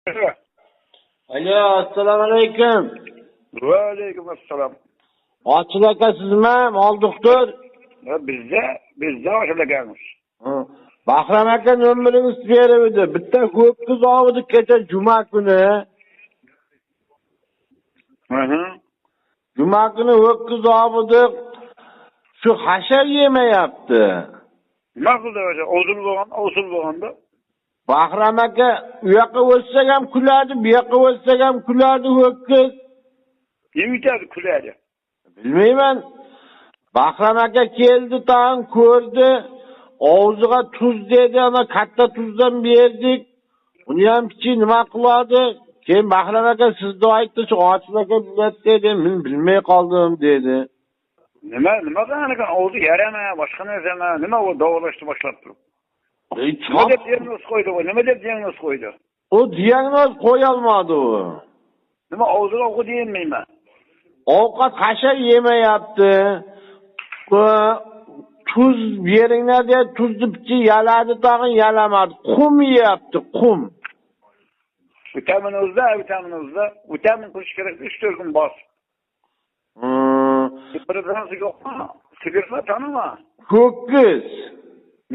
Alo, assalomu alaykum. Va alaykum assalom. Ochil aka sizmi, mol doktor? Bizda Ochil akamiz. Bahrom aka nomeringizni berib edi. Bitta ho'kiz oldik kecha juma kuni. Juma kuni ho'kiz oldik. Shu hashar yemayapti. Nima qildi o'sha? Ovsul bo'lganda. Bahrom aka u yoqqa o'tsak ham kuladi, bu yoqqa o'tsak ham kuladi ho'kiz. Nima yutadi kuladi? Bilmayman. Bahrom aka keldi, tag'in ko'rdi. Og'ziga tuz dedi, ana katta tuzdan berdik. Uni ham kichik nima qiladi? Keyin Bahrom aka sizni aytdi, shu Ochil aka biladi dedi, men bilmay qoldim dedi. Nima qilgan? Og'zi yarama, boshqa narsami? Nima u davolashni boshlab turib? Nima deb diagnoz qo'ydi u? Nima deb diagnoz qo'ydi? U diagnoz qo'ya olmadi u. Nima og'ziga ovqat yemayman? Ovqat hashar yemayapti. Tuz beringlar dedi, tuzni pichi yaladi, tag'in yalamadi. Qum yeyapti, qum. Vitamin o'zida, vitamin qilish kerak, 3-4 kun bosib. Bir yo'qmi? Sigirni tanima. Ho'kiz.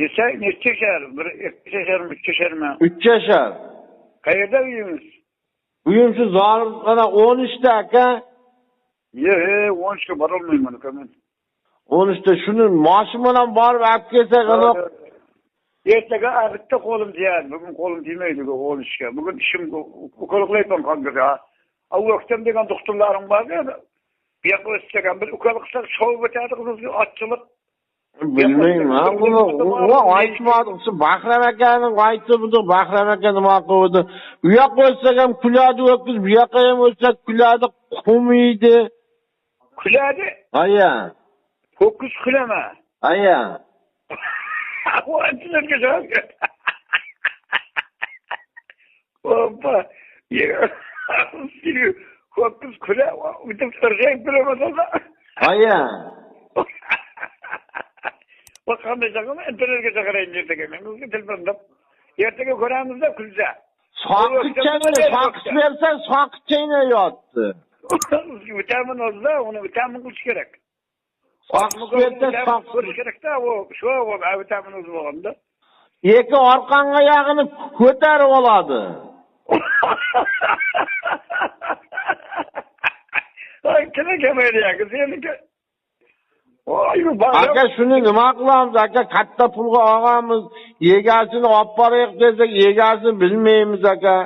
Necha yashar? Bir 2 yasharmi, 3 yasharmi? 3 yashar. Qayerda uyingiz? Uyim shu Zorib ana 13 ta aka. Yo'q, 13 ga borolmayman aka men. 13 ta shuni mashina bilan borib olib kelsak, ana ertaga bitta qo'lim tegadi. Bugun qo'lim tegmaydi 13 ga. Bugun ishim ukol qilayman qonga. A o'ktam degan doktorlarim bor edi. Bu yoqqa o'tsak ham bir ukol qilsak shovib o'tadi qizimizga ochchilik. Bilmayman, buni u aytmadi. Shu Bahrom akani aytibdi, Bahrom aka nima qildi? U yoqqa o'tsak ham kuladi, ho'kiz, bu yoqqa ham o'tsak kuladi, qum yeydi. Kuladi? Aya. Ho'kiz kulama. Aya. O'nchilarga javob. Hoppa. Ho'kiz kula, o'tib irg'ayib kulamasa. Aya. O qanday chaqirma, internetga chaqirayin ertaga. Men o'zim telefondab. Ertaga ko'ramizda kulsa. Soqich bersang, soqich chaynayotdi. Vitamin o'zida, uni vitamin qilish kerak. Soqich bersa, soqich qilish kerakda, u shu vitamin o'zi bo'lganda. Ikki orqangga yog'ini ko'tarib oladi. Ay, kime kelmaydi yoki seniki? Aka shuni nima qilamiz aka? Katta pulga olamiz, egasini olib boraylik desak, egasini bilmaymiz aka.